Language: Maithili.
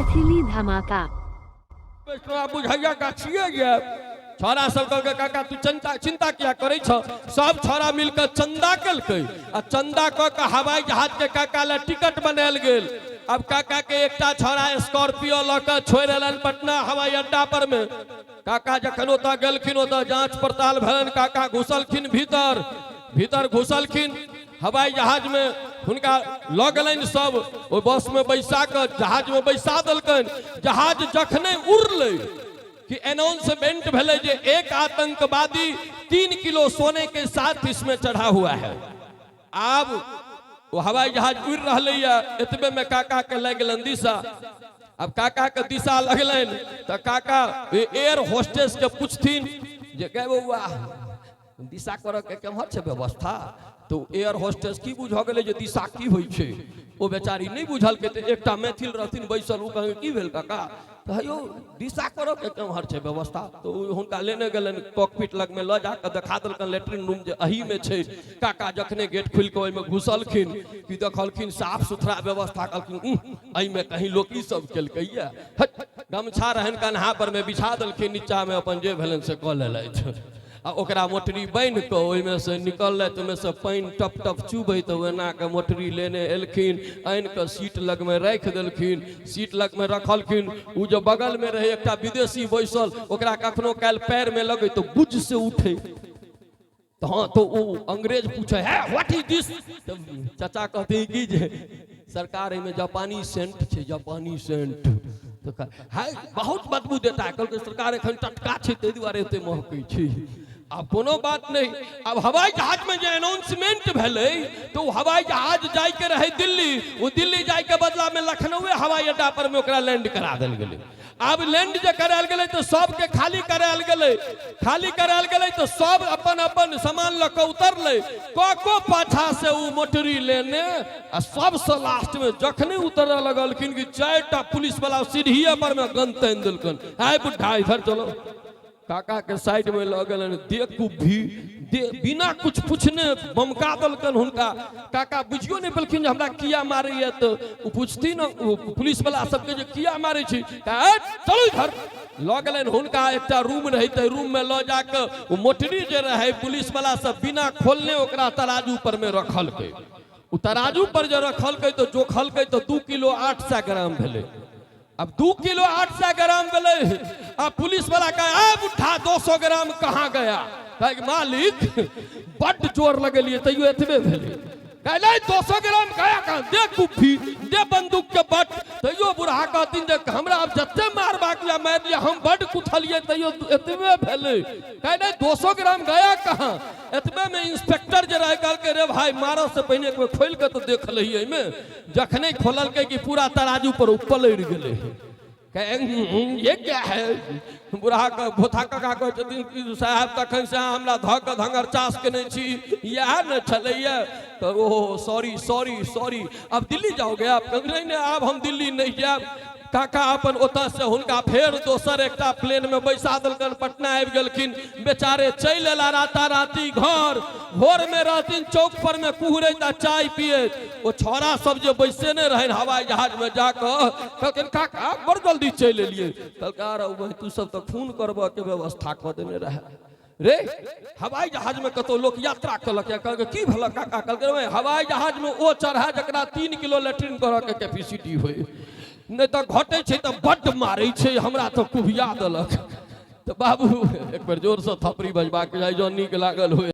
मैथिली धमाका। तोरा बुझैया गाछिए ये छौड़ा सब कहलकै, काका, तू चिंता चिंता किया करै छ? सब छौड़ा मिलकर चंदा केलकै आ चंदा कऽ के हवाई जहाज के काका लए टिकट बनायल गेल। अब काका के एकटा छौड़ा स्कॉर्पियो लऽ के छोड़ि एलनि पटना हवाई अड्डा पर में। काका जखन ओतऽ गेलखिन, ओतऽ जांच पड़ताल भेलनि। काका घुसलखिन भीतर। भीतर घुसलखिन हवाई जहाज में, हुनका लऽ गेलनि सब। ओहि बस में बैसा कऽ जहाज में बैसा देलकनि। जहाज जखने उड़लै कि अनाउंसमेंट भेलै जे एक आतंकवादी 3 किलो सोने के साथ इसमें चढ़ा हुआ है। आब ओ हवाई जहाज उड़ि रहलैए, एतबे में काका के लागि गेलनि दिशा। अब काका के दिशा लगलनि तऽ काका एयर होस्टेस के पूछथिन जे गे बौआ, दिशा करऽ के केम्हर छै व्यवस्था? तऽ एयर होस्टेस की बुझऽ गेलै जे दिशा की होइ छै। ओ बेचारी नहि बुझलकै। तऽ एकटा मैथिल रहथिन बैसल, ओ कहलकै, की भेल काका? तऽ हे यौ, दिशा करऽ के केम्हर छै व्यवस्था? तऽ ओ हुनका लेने गेलनि, कॉकपिट लगमे लऽ जा कऽ देखा देलकनि लेट्रिन रूम जे एहीमे छै। काका जखने गेट खोलि कऽ ओहिमे घुसलखिन कि देखलखिन साफ सुथरा व्यवस्था। कहलखिन, उह, एहिमे कहीं लोक ई सब केलकैया। हट, गमछा रहनि कन्हा पर मे, बिछा देलखिन नीचामे, अपन जे भेलनि से कऽ लेलथि आ ओकरा मोटरी बान्हि कऽ ओहिमे से निकललथि। ओहिमे से पानि टप टप चुबैत ओना कऽ मोटरी लेने एलखिन। आनि कऽ सीट लगमे राखि देलखिन। सीट लगमे रखलखिन, ओ जे बगलमे रहै एकटा विदेशी बैसल, ओकरा कखनो काल्हि पैरमे लगै तऽ बुझ से उठे। तऽ हँ, तऽ ओ अंग्रेज पूछे है, "What is this?" तऽ चाचा कहथिन कि जे सरकार, एहिमे जापानी सेंट छै, जापानी सेंट। तऽ है बहुत बदबू देता है। कहलकै, सरकार, एखन टटका छै, ताहि दुआरे एते महकै छै। आब कोनो बात नहि। आब हवाई जहाजमे जे अनाउंसमेंट भेलै तऽ ओ हवाई जहाज जाइके रहै दिल्ली, ओ दिल्ली जाइके बदलामे लखनऊए हवाई अड्डा पर मे ओकरा लैंड करा देल गेलै। आब लैंड जे करायल गेलै तऽ सबके खाली करायल गेलै। खाली करायल गेलै तऽ सब अपन अपन सामान लऽ कऽ उतरलै। कको पाछा से ओ मोटरी लेने आ सबसँ लास्टमे जखने उतरऽ लगलखिन कि चारिटा पुलिस वाला सीढ़िए पर मे गन तानि देलकनि, आय बुढ़ा, इधर चलो। काका के साइड में लऽ गेलनि, देखू भी दे, बिना कुछ पूछने बमका देलकनि हुनका। काका बुझियो नहि पेलखिन जे हमरा किया मारैया। तऽ ओ पूछथिन ओ पुलिस वाला सबके जे किया मारै छी? तऽ "ए, चलू इधर।" लऽ गेलनि हुनका, एकटा रूम रहै, तऽ रूम में लऽ जाकऽ ओ मोटरी जे रहै, पुलिस वाला सब बिना खोलने ओकरा तराजू पर में रखलकै। ओ तराजू पर जे रखलकै तऽ जोखलकै तऽ 2 किलो 800 ग्राम भेलै। अब 2 किलो 800 ग्राम भेलै आ पुलिस वाला कहे, आ बुढ़ा, 200 ग्राम कहाँ गया? कहे कि, मालिक, बड्ड जोर लगेलिए, तैयो एतबे भेलै। कहे, नहीं, 200 ग्राम गया कहाँ? दे कुफी, दे बंदूक के बट। तैयो बुढ़ा कहथिन जे हमरा आब जते मारबाक या मारि लिअ, हम बड्ड कुथलिए, तैयो एतबे भेलै। कहे, नहीं, 200 ग्राम गया कहाँ? एतबे में इंस्पेक्टर जे रहे, कहलकै, रे भाई, मारऽ से पहिने एक बेर खोलि कऽ तऽ देख लही एहिमे। जखने खोललकै कि पूरा तराजू पर ओ पलड़ि गेलै। कहे, ये क्या है?" बुढ़ा के भोथा काका कहै छथिन कि साहब, तखन से अहाँ हमरा धऽ कऽ धंगर चास केने छी, इएह ने छलैया। तऽ ओहो, सॉरी, सॉरी, सॉरी, अब दिल्ली जाओगे आप? कहलकै, नहीं नहीं, आब हम दिल्ली नहीं जायब। काका अपन ओतऽ से हुनका फेर दोसर एकटा प्लेन में बैसा देलकनि, पटना आबि गेलखिन। बेचारे चलि एला राताराती घर। भोर में रहथिन चौक पर में कुहरैत आ चाय पियैत। ओ छौड़ा सब जे बैसेने रहनि हवाई जहाज में जाकऽ, कहलखिन, काका, बड़ जल्दी चलि एलियै। कहलकै, अरे भाई, तू सब तऽ खून करबऽ के व्यवस्था कऽ देने रहै रे। हवाई जहाज में कतौ लोक यात्रा केलक या? कहलकै, की भेलक काका? कहलकै, रे, हवाई जहाज में ओ चढ़ा जकरा 3 किलो लेट्रिन करऽ के कैपेसिटी होय, नहि तऽ घटै छै तऽ बड्ड मारै छै, हमरा तऽ कुभिया देलक। तऽ बाबू, एक बेर जोरसँ थपड़ी बजबाक चाही जँ नीक लागल होय।